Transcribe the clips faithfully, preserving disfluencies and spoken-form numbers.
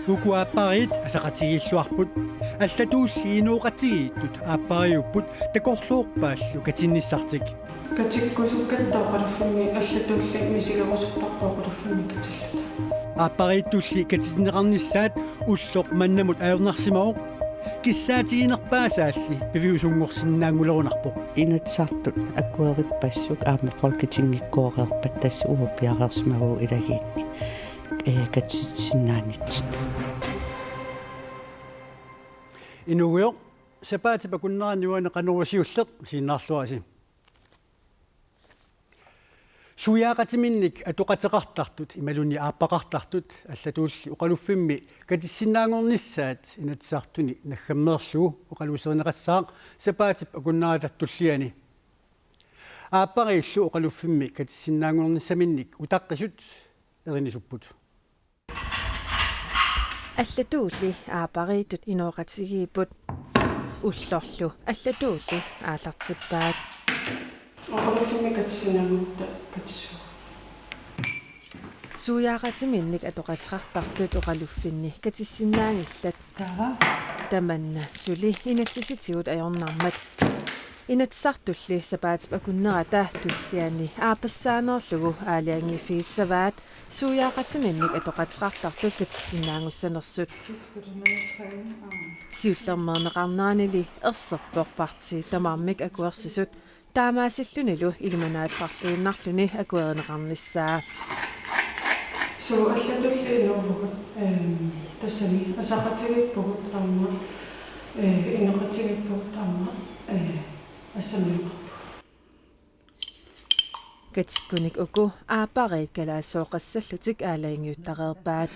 Uku aappariit asaqatigiilluarput, allatuulli inooqatigiittut aappariupput takorloorpaallu katinnissartik. Katikkusukkatta oqaluffimmi allatuulli misigerusupparput oqaluffimmi katilluta. Aappariittulli katissinneqarnissaat ulloq mannamut ajornarsimavoq, kissaatiginerpaasaalli piviusunngorsinnaanngulerunarpoq. Inatsisartut akuerippassuk aamma Folketingikkooreerpat tassa uagut piareersimavugut ilagiinni, ee, katissinnaanitsinni. Inuugujoq, sapaatip akunnerani uani Qanorooq siulleq isiginnaarluarisi. Suiaaqatiminnik atoqateqartartut imaluunniit aappaqartartut allatuulli oqaluffimmi katissinnaanngornissaat Inatsisartuni naggammeerlugu oqaluuserineqassaaq sapaatip akunnerata tulliani. Aappariillu oqaluffimmi katissinnaanngornissaminnik utaqqisut erinisupput. Allatuulli aappariittut inooqatigiipput. Ullorlu allatuulli aallartippaat. Oqaluffimmi katissinnaanngorutta katissuugut. Suiaaqatiminnik atoqateqartartut oqaluffinni katissinnaanngillat. Taava. Tamanna suli inatsisitigut ajornarmat. Inatsisartulli sapaatip akunnerata tulliani aappassaaneerlugu aalajangiiffigissavaat suiaaqatiminnik atoqateqartartut katissinnaanngussanersut. Siullermeerneqarneranili erserpoq partiit tamarmik akuersisut, taamaasillunilu ilimanaateqarluinnarluni akuerineqarnissaa. Suu, allatulli inuuvugut, ehm, tassani asaqatigiippugut aamma, eh, inooqatigiippugut aamma, eh, assammioqarpugut. Katikkunik uku aappariit kalaallisooqassallutik aalajangiuttareerpaat.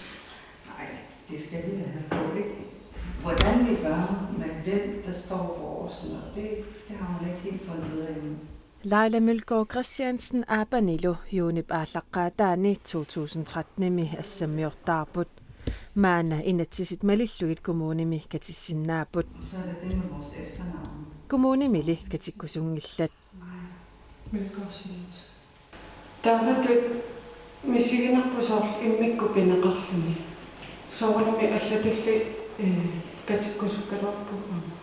Nej, det skal vi da have på, ikke? Hvordan vi gør, med hvem der står hvor og sådan noget, det, det har hun ikke helt fundet ud af endnu. Laila Mølgaard Christiansen aappanilu juunip aallaqqaataani to tusind tretten-imi assammiortaarput. Maanna inatsisit malillugit kommunimi katissinnaapput. Og så er der det med vores efternavn. Kommunimili katikkusunngillat. Mølgaard Simonsen. Taamatut misiginarpoq soorlu immikkut pineqarluni. Soorunami allatulli, eh, katikkusukkaluarpugut aamma.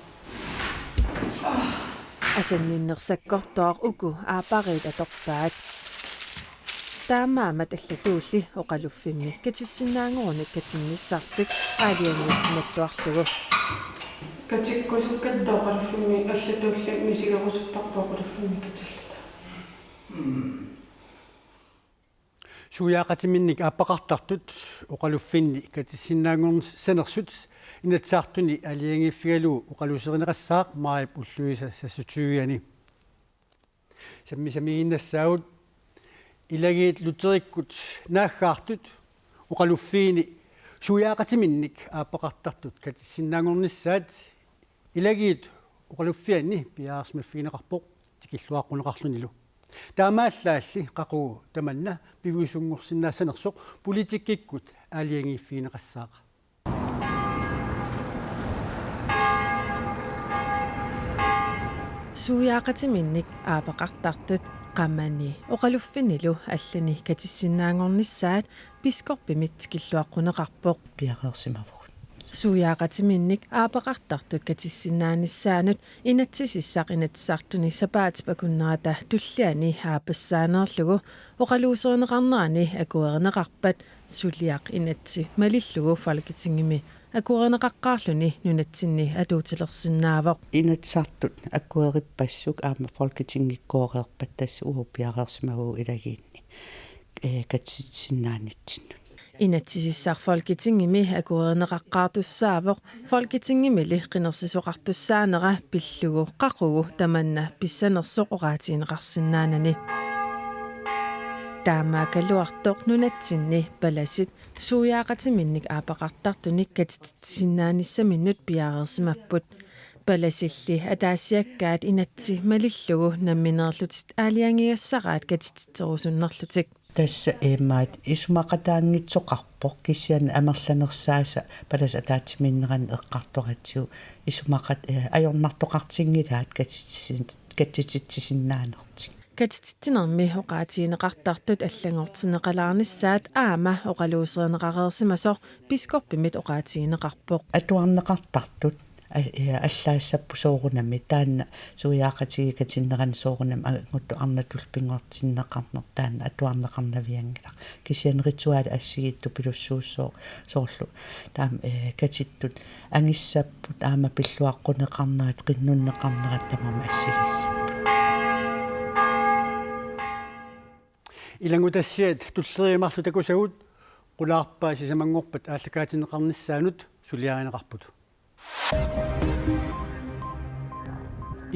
Asanninneq sakkortooq uku aappariit atorpaat. Taamaammat allatuulli oqaluffimmi katissinnaanngorunik katinnissartik aalajangiussimalluarlugu. Katikkusukkatta oqaluffimmi allatuulli misigerusupparput oqaluffimmi katilluta. Suiaaqatiminnik aappaqartartut oqaluffinni katissinnaanngorssanersut Inatsisartuni aalajangiiffigalugu oqaluuserineqassaaq maajip ulluisa seksogtyve-ani. Sammisamiiginnassaagut ilagiit luterikkut naaggaartut oqaluffiini suiaaqatiminnik aappaqartartut katissinnaanngornissaat ilagiit oqaluffianni piareersimaffigineqarpoq tikilluaqquneqarlunilu. Taamaallaalli qaqugu tamanna piviusunngorsinnaassanersoq politikkikkut aalajangiiffigineqassaaq. Suiaaqatiminnik aappaqartartut qamani oqaluffinnilu allani katissinnaanngornissaat biskoppimit tikilluaqquneqarpoq. Piareersimavugut. Suiaaqatiminnik aappaqartartut katissinnaanissaannut inatsisissaq Inatsisartuni sapaatip akunnerata tulliani aappassaaneerlugu oqaluuserineqarnerani akuerineqarpat suliaq inatsit malillugu Folketingimi akuerineqaqqaarluni nunatsinni atuutilersinnaavoq. Inatsisartut akuerippassuk aamma Folketingikkooreerpat tassa uagut piareersimavugut ilagiinni, ee, katisitsisinnaanerutsinnut. Inatsisissaq Folketingimi akuerineqaqqaartussaavoq Folketingimili qinersisoqartussaanera pillugu qaqugu tamanna pissanersoq oqaatigineqarsinnaanani. Taamaakkaluartoq nunatsinni palasit suiaaqatiminnik aappaqartartunik katitsitsisinnaanissaminut piareersimapput. Palasilli ataasiakkaat inatsit malillugu nammineerlutik aalajangigassaraat katitsitserusunnerlutik. Tassa imaat isumaqataanngitsoqarpoq kisianni amerlanersaasa palasip ataatsimiinnerani eqqartoratsigu isumaqat-, eh, ajornartoqartinngilaat katitsi-, katitsitsisinnaanertik. Katititsinermi oqaatigineqartartut allanngortinneqalaarnissaat aamma oqaluuserineqareersimasoq biskoppimit oqaatigineqarpoq. Atuarneqartartut a-, ja, allaassapput soorunami taanna suiaaqatigiit katinnerani soorunami anguttut arnatullu pinngortinneqarneq taanna atuarneqarnavianngilaq. Kisianni ritualit assigiittut pilussuussoo-, soorlu taama, eh, katittut angissapput aamma pilluaqquneqarnerat qinnunneqarnerat tamarmik assigiissapput. Ilanngutassiat tulleriit marluk takusagut qulaarpaa sisamanngorpat aallakaatinneqarnissaanut suliarineqarput.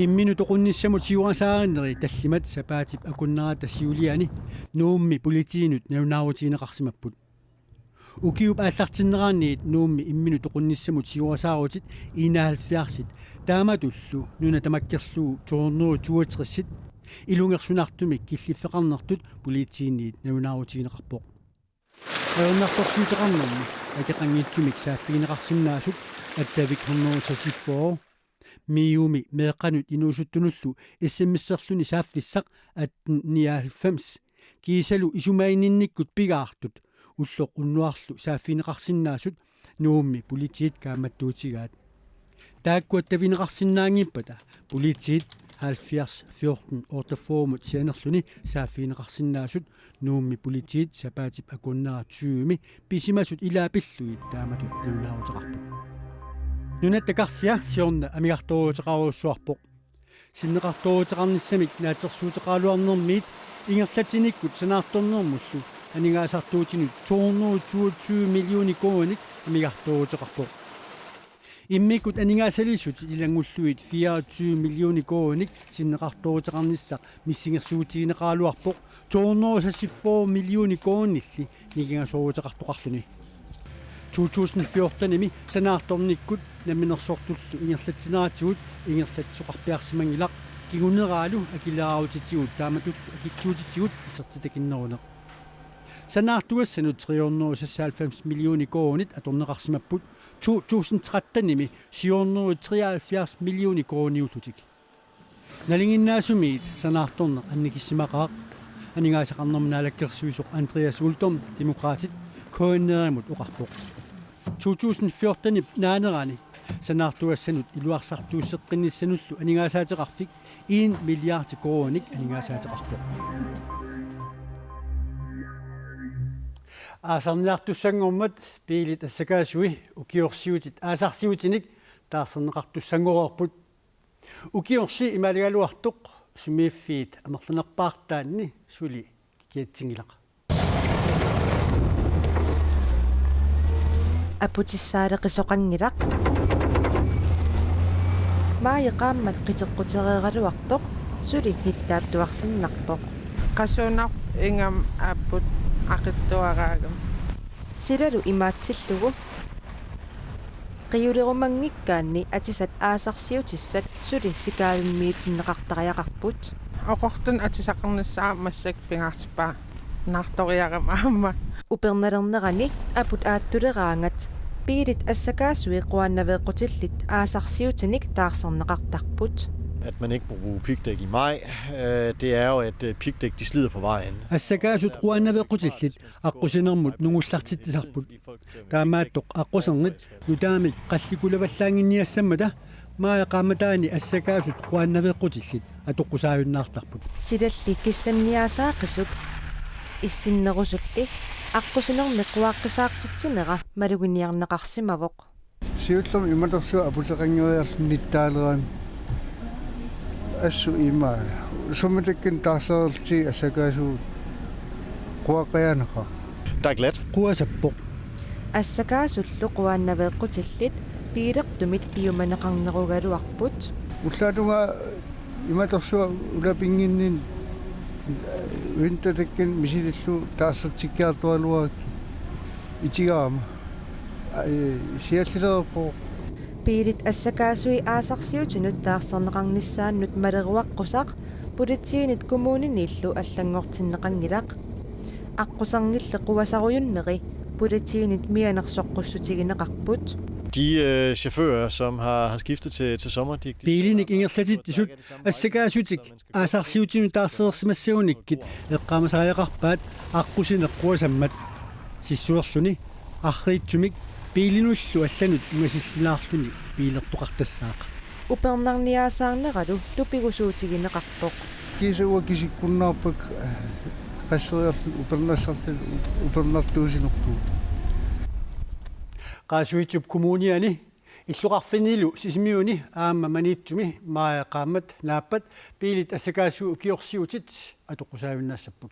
Imminut toqunnissamut siuasaarinneri tallimat sapaatip akunnerata siuliani Nuummi politiinut nalunaarutigineqarsimapput. Ukiup aallartinneraniit Nuummi imminut toqunnissamut siuasaarutit enoghalvfjerdsit taamatullu nuna tamakkerlugu to hundrede toogtresit ilungersunartumik killiffeqarnertut politiiniit nalunaarutigineqarpoq. Ajornartorsiuteqarnermi akeqanngitsumik saaffigineqarsinnaasut Attavik hundrede seksogfyrre, MIO-mi meeqqanut inuusuttunullu S M S-erluni saaffissaq atten nioghalvfems, kiisalu isumaginninnikkut pigaartut ulloq unnuarlu saaffigineqarsinnaasut Nuummi politiit kaammattuutigaat. Taakku attavigineqarsinnaanngippata politiit halvfjerds fjorten otteogfyrremut sianerluni saaffigineqarsinnaasut Nuummi politiit sapaatip akunnera tyvemi pisimasut ilaat pillugit taamatut nalunaaruteqarput. Nunatta karsia siorna amigartooruteqarujussuarpoq. Sinneqartooruteqarnissamik naatsorsuuteqaraluarnermiit ingerlatsinikkut sanaartornermullu aningaasartuutinut to hundrede toogtyve millioner koruuninik amigartooruteqarpoq. Immikkut aningaasaliissutit ilanngullugit fireogtyve millioner koruuninik sinneqartooruteqarnissaq missingersuutigineqaraluarpoq to hundrede seksogfyrre millioner koruunilli nikingasooruteqartoqarluni. To tusind fjortenimi sanaartornikkut namminersortullu ingerlatsineratigut ingerlatsisoqarpiarsimanngilaq kinguneraalu akileraarutitigut taamatullu akitsuutitigut isertitakinneruneq. Sanaartugassanut tre hundrede seksoghalvfems millioner koruunit atorneqarsimapput to tusind trettenimi syv hundrede treoghalvfjerds millioner koruuniullutik. Nalinginnaasumiit sanaartorneq annikissimaqaaq, aningaasaqarnermut naalakkersuisoq Andreas Uldum, Demokraatit, K N R-imut oqarpoq. To tusind fjortenip naanerani sanaartugassanut iluarsartuusseqqinnissanullu aningaasaateqarfik en milliard koruuninik aningaasaateqarpoq. Aasarniartussanngormat biilit assakaasui ukiorsiutit aasarsiutinik taarserneqartussanngoreerput. Ukiorli imaaligaluartoq sumiiffiit amerlanerpaartaanni suli kikiatsinngilaq. Aputissaaleqisoqanngilaq. Maaji qaammat qiteqqutereeraluartoq suli nittaattuarsinnarpoq. Qasunoq ingam apput aqittuaraagam. Silalu imaatsillugu. Qiulerumanngikkaanni atisat aasarsiutissat suli sikaalummiitinneqartariaqarput. Oqortun atisaqarnissaa massakkut pingaartippaa naartoriarama aamma. Upernalernerani aput aattuleraangat biilit assakaasui quaannaveeqqutillit aasarsiutinik taarserneqartarput. At man ikke må bruge pigdæk i maj, øh, det er jo, at øh, pigdæk de slider på vejen. Assakaasut quaannaveeqqutillit aqqusinermut nungullartitsisarput. Taamaattoq aqqusernit nutaamik qallikulavallaannginniassammata maaji qaammataani assakaasut quaannaveeqqutillit atoqqusaajunnaartarput. Silalli kissanniaasaaqisuk issinnerusulli aqqusinermi quaaqqisaartitsinera maluginiarneqarsimavoq. Siullermik imatorsuaq aputeqanngeriarluni nittaalerami. Assut ima. Sumitakkani taarsereerlutik assakaasugut quaqqajaanaqaaq. Der er glat. Quasappoq. Assakaasullu quaannaveeqqutillit biilertumit piumaneqarnerugaluarput. Ullaatungaa imatorsuaq ulapinnginninni vintertakkani misilillugu taarsertikkiartoraluarakkit itigarama. Ai, siallilereerpoq. Biilit assakaasui aasarsiutinut taarserneqarnissaannut maleruaqqusaq politiinit kommuniniillu allanngortinneqanngilaq. Aqquserngilli quasarujunneri politiinit mianersoqqussutigineqarput. De øh, chauffører, som har, har skiftet til, til sommerdæk, de Biilinik ingerlatitsisut assakaasutik aasarsiutinut taarsereersimassagunikkit eqqaamasariaqarpaat aqqusineq quasammat. Sissuerluni arriitsumik biilinullu allanut ungasillilaarluni biilertoqartassaaq. Upernarniaasaarneralu tupigusuutigineqarpoq. Kiisa uanga kisikkunnaarpakka, eh, qasseriarluni upernassarluni, upernartuusinerpugut. Qaasuitsup Kommuniani illoqarfinnilu Sisimiuni aamma Maniitsumi maajat qaammat naappat biilit assakaasut ukiorsiutit atoqqusaajunnaassapput.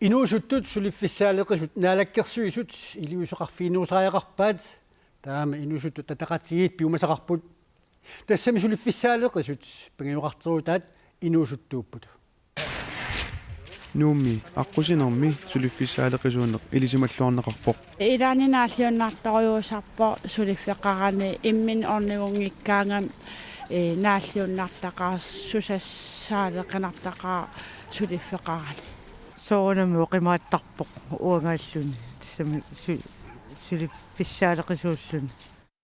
Inuusuttut suliffissaaleqisut Naalakkersuisut iliuuseqarfiginerusariaqarpaat, taama Inuusuttut Ataqatigiit piumasaqarput. Tassami suliffissaaleqisut pingajoqarterutaat inuusuttuupput. Nuummi aqqusinermi suliffissaaleqisuuneq ilisimalluarneqarpoq. Ilaanni naalliunnartorujussuusarpoq suliffeqarani, imminut ornigunngikkaangami, ee, naalliunnartaqaaq, susassaaleqinartaqaaq suliffeqarani. Soorunami oqimaattarpoq uangaalluni, tassami su-, suliffissaaleqisuulluni.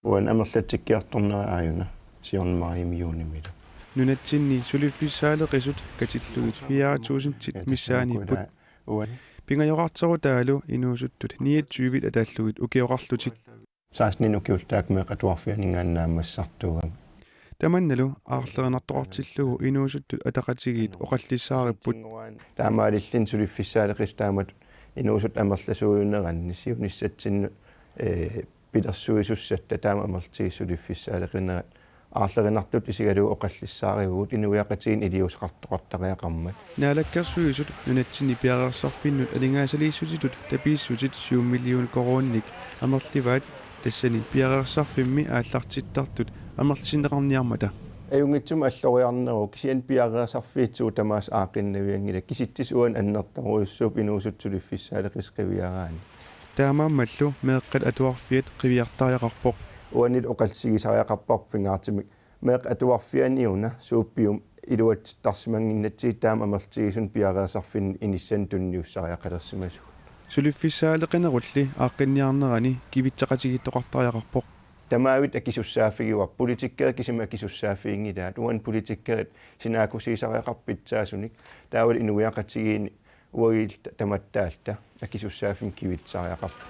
Uani amerlatsikkiartornera aajuna siorna maajimi juunimilu. Nunatsinni suliffissaaleqisut katillugit fire tusind missaaniipput. Uani. Pingajoqarterutaalu inuusuttut niogtyve ataallugit ukioqarlutik. Seksten ukiullu taakku meeqqat atuarfianninngaanniit naammassisartuugami. Tamannalu aarlerinartoqartillugu Inuusuttut Ataqatigiit oqallissaaripput. Taamaalilluni suliffissaaleqisut taamatut inuusuttut amerlasuujuneranni siunissatsinnut, ee, pilersuisussatta taama amerlatigisut suliffissaaleqinerat aarlerinartutut isigalugu oqallissaarivugut inuiaqatigiinni iliuuseqartoqartariaqarmat. Naalakkersuisut nunatsinni piareersarfinnut aningaasaliissutitut tapiissutit syv million koruuninik amerlivaat, tassani piareersarfimmi aallartittartut amerlisinneqarniarmata. Ajunngitsumik alloriarneruvoq, kisianni piareersarfiit suut tamaasa aaqqinnavianngillat, kisitsisit uani annertoorujussuupput inuusuttut suliffissaaleqisut qiviaraanni. Taamaammallu meeqqat atuarfiat qiviartariaqarpoq. Uanilu oqallisigisariaqarparput pingaartumik meeqqat atuarfianni una suuppium iluatsittarsimannginnatsigit taama amerlatigisuni piareersarfinni inissanni tunniussariaqalersimasugut. Suliffissaaleqinerulli aaqqinniarnerani kivitseqatigiittoqartariaqarpoq. Tamavitta akisussaaffigivarput, politikkerit kisimik akisussaaffiginngilaat, uani politikkerit sinaakkusiisariaqarput pitsaasunik, taavalu inuiaqatigiinni uagut tamattaalluta akisussaaffimmi kivitsisariaqarput.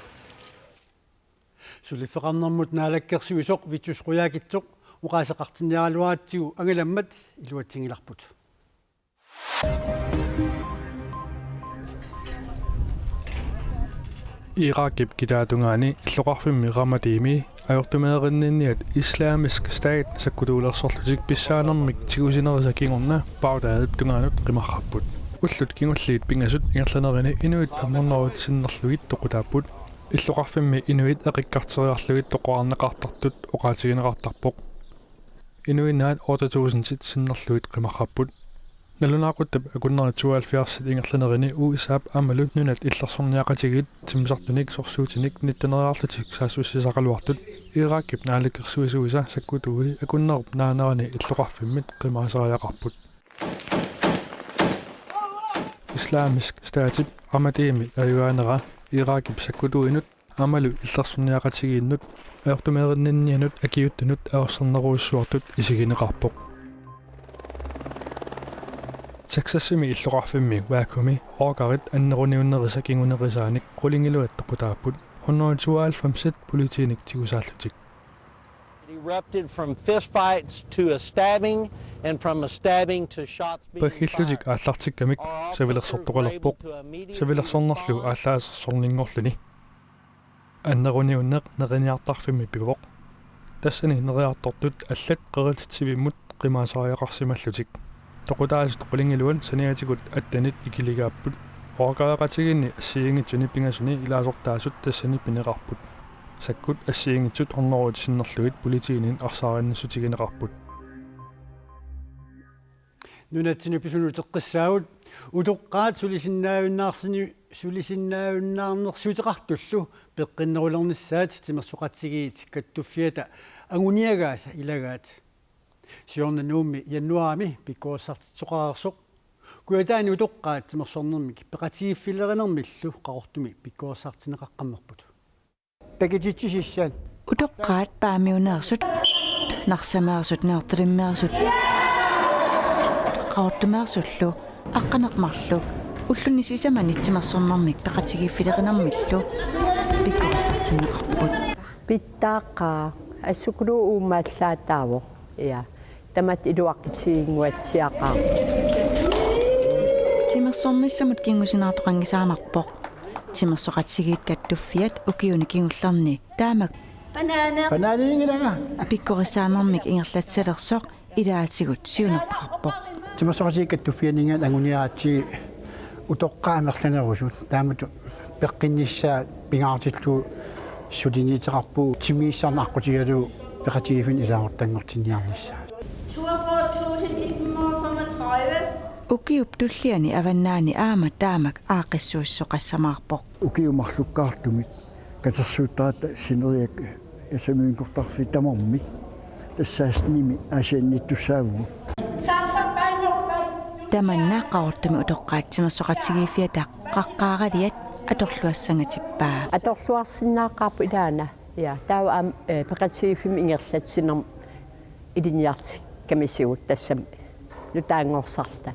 Suliffeqarnermut naalakkersuisoq Vittus Qujaukitsoq oqaaseqartinniaraluaratsigu angalammat iluatsinngilarput. Irakip kitaatungaani illoqarfimmi Ramadiimi ajortumeerinninniat Islamisk Stat sakkutuulersorlutik pissaanermik tigusinerisa kingorna Baghdadip tungaanut qimarrapput. Ullut kingulliit pingasut ingerlanerini inuit fem hundrede sinnerlugit toqutaapput. Illoqarfimmi inuit eqikkarteriarlugit toqorarneqartartut oqaatigineqartarpoq. Inuinnaat otte tusindit sinnerlugit qimarrapput. Nalunaaquttap akunneri tooghalvfjerdsit ingerlanerini U S A-p aammalu nunat illersorniaqatigiit timmisartunik sorsuutinik nitteneriarlutik saassussisaqaluartut Irakip naalakkersuisuisa sakkutuui akunnerup naanerani illoqarfimmit qimaasariaqarput. Islamisk Statip Ramadiimi ajugaanera Irakip sakkutuinut aammalu illersorniaqatigiinnut ajortumeerinninnianut akiuuttunut ajorsarnerujussuartut isigineqarpoq. Texasimi illoqarfimmi Wackomi rockerit anneruniunnerisa kingunerisaanik qulingiluat toqutaapput. Hundrede tooghalvfemsit politiinik tigusaallutik. It erupted from fistfights to a stabbing, and from a stabbing to shots being fired. Paggillutik aallartikkamik savilersortoqalerpoq. Savilersornerlu aallaasersorninngorluni. Anneruniunneq neriniartarfimmi pivoq. Tassani neriartortut allat qerititsivimmut qimaasariaqarsimallutik. Toqutaasut qulingiluat saniatigut attenit ikiligaapput. Rockereqatigiinni assigiinngitsuni pingasuni ilaasortaasut tassani pineqarput. Sakkut assigiinngitsut hundrede sinnerlugit politiinit arsaarinnissutigineqarput. Nunatsinni pisunut uteqqissaagut. Utoqqaat sulisinnaajunnaarsiu-, sulisinnaajunnaarnersiuteqartullu peqqinnerulernissaat timersoqatigiit kattuffiata anguniagaasa ilagaat. Siorna Nuummi januaarimi pikkorissartitsisoqareersoq. Kujataani utoqqaat timersornermik peqatigiiffilerinermillu Qaqortumi pikkorissartinneqaqqammerput. Takititsisissan. Utoqqaat Paamiuneersut, Narsameersut, Nanortalimmeersut, Qaqortumeersullu aqqaneq marluk ulluni sisamani timersornermik peqatigiiffilerinermillu pikkorissartinneqarput. Pittaaqaaq, assukuluup uumaallaataavoq. Ja, tamatta iluaqutiginnguatsiaqaaq. Timersornissamut kingusinaartoqanngisaannarpoq. Timersoqatigiit Kattuffiat ukiuni kingullerni taamak Banana. Bananiinngilanga. Pikkorissaanermik ingerlatsilersoq ilaatigut siunertaqarpoq. Timersoqatigiit Kattuffianninngaanniit anguniaratsigit utoqqaat amerlanerusut taamatut peqqinnissaat pingaartillugu suliniuteqarpugut timmisissanik aqqutigalugu peqatigiiffinnik ilaasortanngortinniarnissaa. Ukiup tulliani Avannaani aamma taamak aaqqissuussisoqassamaarpoq. Ukiut marlukkaartumik katersuuttaratta sineriak Yasaminkortarfiit tamarmik tassaasnimi Aasianniittussaavugut. Tamanna Qaqortumi utoqqaat timersoqatigiiffiata Qaqqaaraliat atorluassangatippaa. Atorluarsinnaaqqaarput ilaana. Ja, taava aamma, eh, peqatigiiffimmik ingerlatsinermik ilinniartikkamisigut tassami nutaanngorsarluta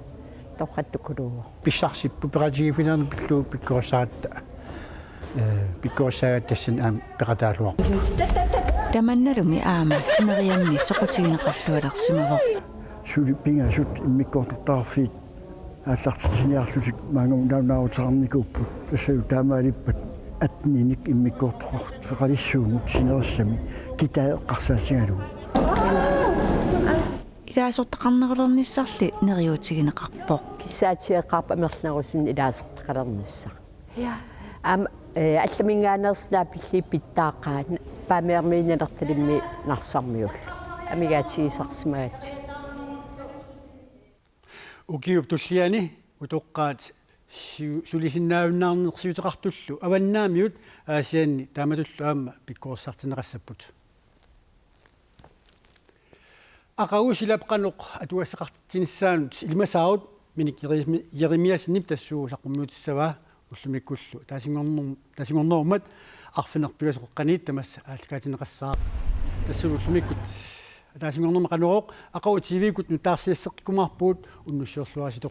torrattukuluuvoq. Pissarsipput peqatigiiffilerni pillugu pikkorissaratta. Eh, pikkorissaagatta tassani aamma peqataaluarpoq. Tamannalumi aamma sineriammi soqutigineqarlualersimavoq. Suli pingasut immikkoortortaqarfiit aallartitsiniarlutik maannga nalunaaruteqarnikuupput. Tassalu taamaalippat atteninik immikkoortoqarfeqalissuugut sinerissami kitaat eqqarsaatigalugu. Ilaasortaqarnerulernissarli neriuutigineqarpoq. Kissaatigeqqaarput amerlanerusunik ilaasortaqalernissaq. Ja. Aamma, eh, allaminngaanneersoq naapilliit pittaaqaat Paamiormiit Nanortalimmiit Narsarmiullu. Amigaatigisarsimagatsigit. Ukiup tulliani utoqqaat siu-, sulisinnaajunnaarnersiuteqartullu avannaamiut Aasianni taamatullu aamma pikkorissartinneqassapput. Aqagu silap qanoq atugassaqartitsinissaanut ilimasaarut Minik Jeremi-, Jeremiassenip tassuugu saqqummiutissavaa ullumikkullu ataasinngornerm-, ataasinngornerummat arfineq-pingasoqaqqaniit tamassa aallakaatinneqassaaq. Tassuuna ullumikkut ataasinngornermi Qanorooq, aqagu T V-kkut nutaarsiasseqqikkumaarpugut, unnussiorluaritsi.